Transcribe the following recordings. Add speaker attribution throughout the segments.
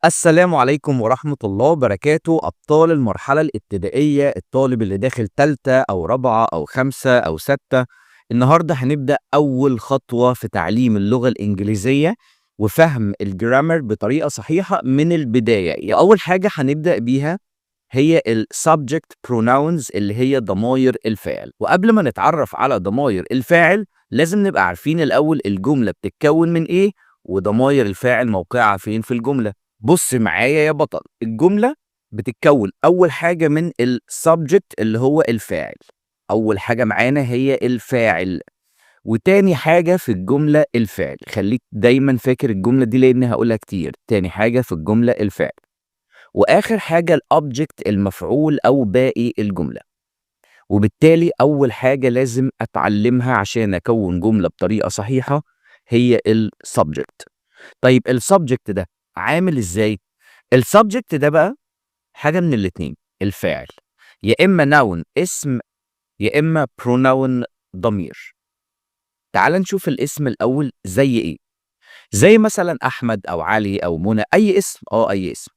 Speaker 1: السلام عليكم ورحمة الله وبركاته. أبطال المرحلة الابتدائية، الطالب اللي داخل تالتة أو رابعة أو خمسة أو ستة، النهاردة هنبدأ أول خطوة في تعليم اللغة الإنجليزية وفهم ال grammar بطريقة صحيحة من البداية. أول حاجة هنبدأ بيها هي ال subject pronouns اللي هي ضماير الفاعل. وقبل ما نتعرف على ضماير الفاعل لازم نبقى عارفين الأول الجملة بتتكون من إيه وضماير الفاعل موقعها فين في الجملة. بص معايا يا بطل، الجملة بتتكون أول حاجة من ال subject اللي هو الفاعل. أول حاجة معانا هي الفاعل، وتاني حاجة في الجملة الفعل. خليك دايما فاكر الجملة دي لأن هقولها كتير. تاني حاجة في الجملة الفعل، وآخر حاجة ال object المفعول أو باقي الجملة. وبالتالي أول حاجة لازم أتعلمها عشان أكون جملة بطريقة صحيحة هي ال subject. طيب، ال subject ده عامل ازاي؟ ال subject ده بقى حاجة من الاتنين، الفاعل يا إما noun اسم يا إما pronoun ضمير. تعال نشوف الاسم الأول زي إيه. زي مثلا أحمد أو علي أو منى، أي اسم، أي اسم.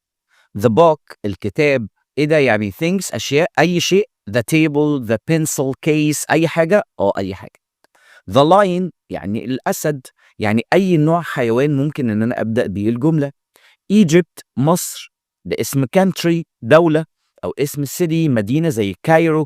Speaker 1: the book الكتاب. إيه ده؟ يعني things أشياء، أي شيء. the table، the pencil case، أي حاجة، أي حاجة. the lion يعني الأسد، يعني أي نوع حيوان ممكن إن أنا أبدأ بيه الجملة. Egypt مصر، ده اسم country دولة، أو اسم city مدينة زي Cairo.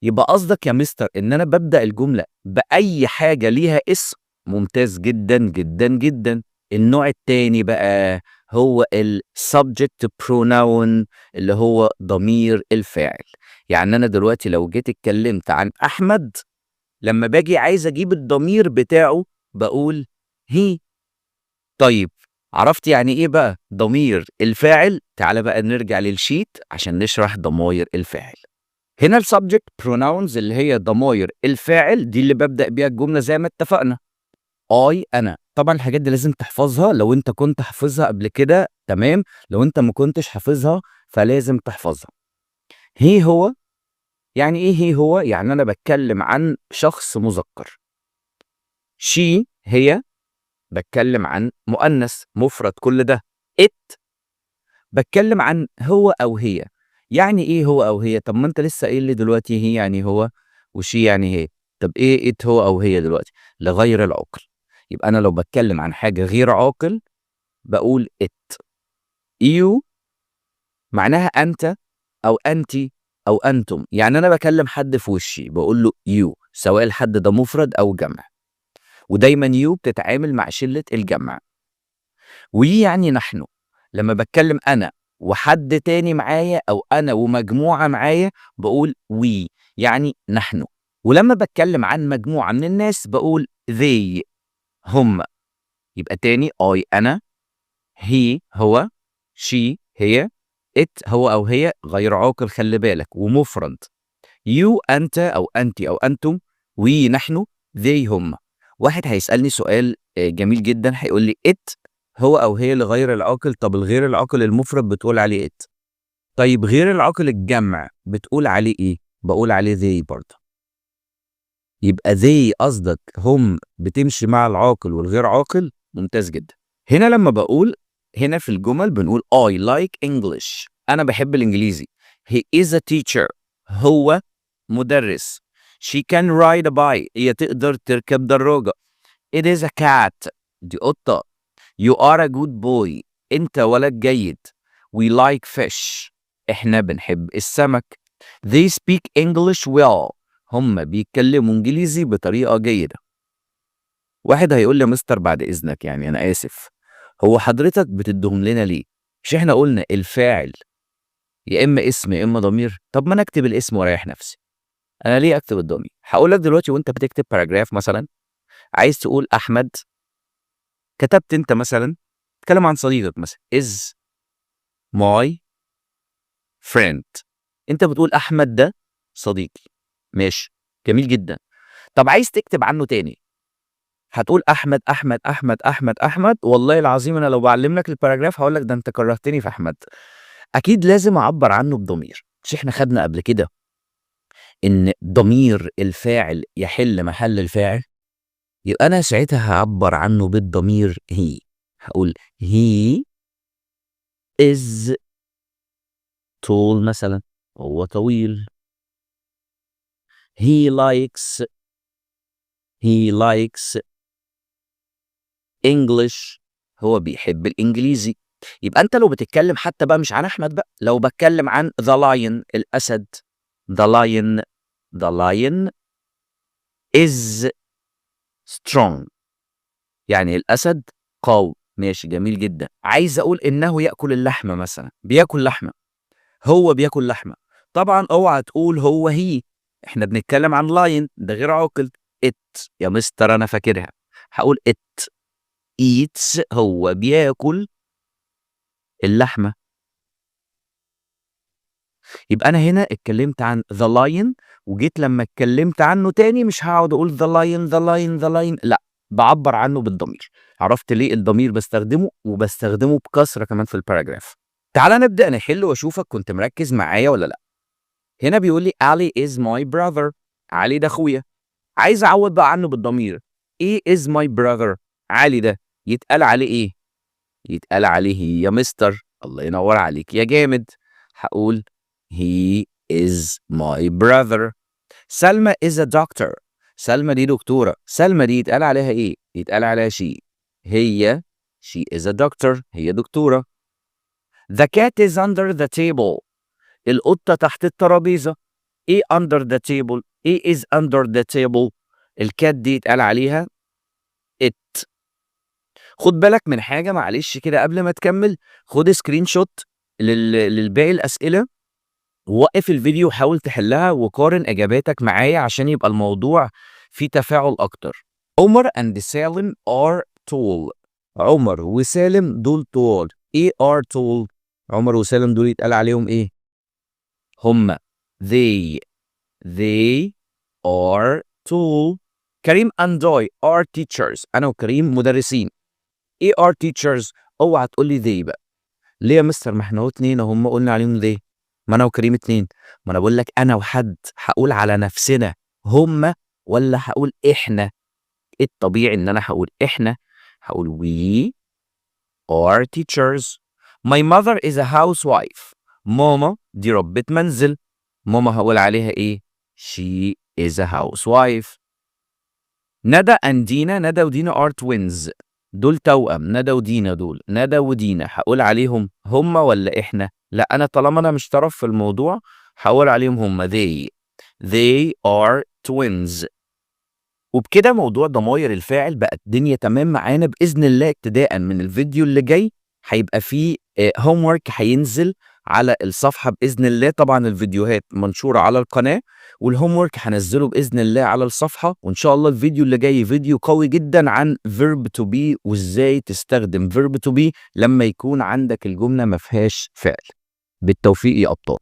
Speaker 1: يبقى قصدك يا مستر إن أنا ببدأ الجملة بأي حاجة ليها اسم؟ ممتاز جدا جدا جدا. النوع التاني بقى هو ال subject pronoun اللي هو ضمير الفاعل. يعني أنا دلوقتي لو جيت اتكلمت عن أحمد، لما باجي عايز أجيب الضمير بتاعه بقول he. طيب، عرفت يعني إيه بقى ضمير الفاعل؟ تعالَ بقى نرجع لل sheet عشان نشرح ضماير الفاعل. هنا ال subject pronouns اللي هي ضماير الفاعل، دي اللي بابدأ بيها الجملة زي ما اتفقنا. I أنا، طبعًا الحاجات دي لازم تحفظها، لو أنت كنت حافظها قبل كده تمام، لو أنت ما كنتش حافظها فلازم تحفظها. he هو، يعني إيه he هو؟ يعني أنا باتكلم عن شخص مذكر. she هي، باتكلم عن مؤنث مفرد كل ده. it باتكلم عن هو أو هي. يعني إيه هو أو هي؟ طب ما أنت لسه قايل لي دلوقتي he يعني هو و she يعني هي، طب إيه it هو أو هي دلوقتي؟ لغير العاقل. يبقى أنا لو باتكلم عن حاجة غير عاقل باقول it. you معناها أنت أو أنتِ أو أنتم، يعني أنا باكلم حد في وشي باقول له you، سواء الحد ده مفرد أو جمع. ودايمًا you بتتعامل مع شلة الجمع. we يعني نحن، لما باتكلم أنا وحد تاني معايا أو أنا ومجموعة معايا باقول we يعني نحن. ولما باتكلم عن مجموعة من الناس باقول they هم. يبقى تاني، I أنا، he هو، she هي، it هو أو هي غير عاقل خلي بالك ومفرد. you أنت أو أنتِ أو أنتم، we نحن، they هم. واحد هيسألني سؤال جميل جدًا، هيقول لي it هو أو هي لغير العاقل، طب الغير العاقل المفرد بتقول عليه it. طيب، غير العاقل الجمع بتقول عليه إيه؟ باقول عليه they برضه. يبقى they قصدك هم بتمشي مع العاقل والغير عاقل؟ ممتاز جدًا. هنا لما باقول هنا في الجمل بنقول I like English، أنا باحب الإنجليزي. He is a teacher، هو مدرس. She can ride a bike، هي تقدر تركب دراجة. It is a cat، دي قطة. You are a good boy، أنت ولد جيد. We like fish، إحنا بنحب السمك. They speak English well، هم بيتكلموا إنجليزي بطريقة جيدة. واحد هيقول لي: يا مستر بعد إذنك، يعني أنا آسف، هو حضرتك بتديهم لنا ليه؟ مش إحنا قلنا الفاعل يا إما اسم يا إما ضمير؟ طب ما أنا أكتب الاسم وأريح نفسي. أنا ليه أكتب الضمير؟ هقول لك دلوقتي، وأنت بتكتب paragraph مثلا عايز تقول أحمد، كتبت أنت مثلا تتكلم عن صديقك مثلا is my friend، أنت بتقول أحمد ده صديقي، ماشي، جميل جدا. طب عايز تكتب عنه تاني، هتقول احمد احمد احمد احمد احمد. والله العظيم انا لو بعلم لك ال paragraph هقول لك ده انت كرهتني في احمد. اكيد لازم اعبر عنه بضمير. مش احنا خدنا قبل كده ان ضمير الفاعل يحل محل الفاعل؟ يبقى انا ساعتها هعبر عنه بالضمير he، هقول he is tall مثلا، هو طويل. He likes English، هو بيحب الإنجليزي. يبقى أنت لو بتتكلم حتى بقى مش عن أحمد بقى، لو بتكلم عن the lion، الأسد، the lion is strong، يعني الأسد قوي. ماشي، جميل جدا. عايز أقول إنه يأكل اللحمة مثلا، بياكل لحمة، هو بياكل لحمة. طبعا اوعى تقول هو he، احنا بنتكلم عن lion، ده غير عاقل. it يا مستر، انا فاكرها، هقول it eats، هو بياكل اللحمة. يبقى أنا هنا اتكلمت عن the lion، وجيت لما اتكلمت عنه تاني مش هقعد أقول the lion، the lion، the lion، لا، بعبر عنه بالضمير. عرفت ليه الضمير بستخدمه، وبستخدمه بكثرة كمان في ال paragraph؟ تعال نبدأ نحل واشوفك كنت مركز معايا ولا لا. هنا بيقول لي علي is my brother، علي ده اخويا. عايز اعوض بقى عنه بالضمير. ايه is my brother؟ علي ده يتقال عليه ايه؟ يتقال عليه he يا مستر. الله ينور عليك يا جامد. هقول he is my brother. سلمى is a doctor، سلمى دي دكتورة. سلمى دي يتقال عليها ايه؟ يتقال عليها she، هي she is a doctor، هي دكتورة. The cat is under the table، القطة تحت الترابيزة. ايه under the table؟ ايه is under the table؟ ال cat دي يتقال عليها it. خد بالك من حاجة معلش كده قبل ما تكمل، خد screenshot للباقي الأسئلة، ووقف الفيديو وحاول تحلها وقارن إجاباتك معايا عشان يبقى الموضوع فيه تفاعل أكتر. عمر and سالم are tall، عمر وسالم دول طوال. ايه are tall؟ عمر وسالم دول يتقال عليهم ايه؟ هما they are tall. كريم and I are teachers، انا وكريم مدرسين. ايه are teachers؟ اوعى تقول لي they بقى. ليه يا مستر؟ ما احنا اهو اتنين هم قلنا عليهم they. ما انا وكريم اتنين. ما انا بقول لك انا وحد، هقول على نفسنا هم ولا هقول احنا؟ الطبيعي ان انا هقول احنا، هقول we are teachers. My mother is a housewife، ماما دي ربة منزل. ماما هقول عليها ايه؟ she is a housewife. ندى and دينا، ندى ودينا are twins، دول توأم. ندى ودينا دول، ندى ودينا هقول عليهم هما ولا احنا؟ لا، انا طالما انا مش طرف في الموضوع هقول عليهم هما، they are twins. وبكده موضوع ضماير الفاعل بقت الدنيا تمام معانا. باذن الله ابتداء من الفيديو اللي جاي هيبقى فيه homework هينزل على الصفحة باذن الله. طبعا الفيديوهات منشورة على القناه، وال homework هنزله باذن الله على الصفحه. وان شاء الله الفيديو اللي جاي فيديو قوي جدا عن verb to be، وازاي تستخدم verb to be لما يكون عندك الجملة ما فيهاش فعل. بالتوفيق يا ابطال.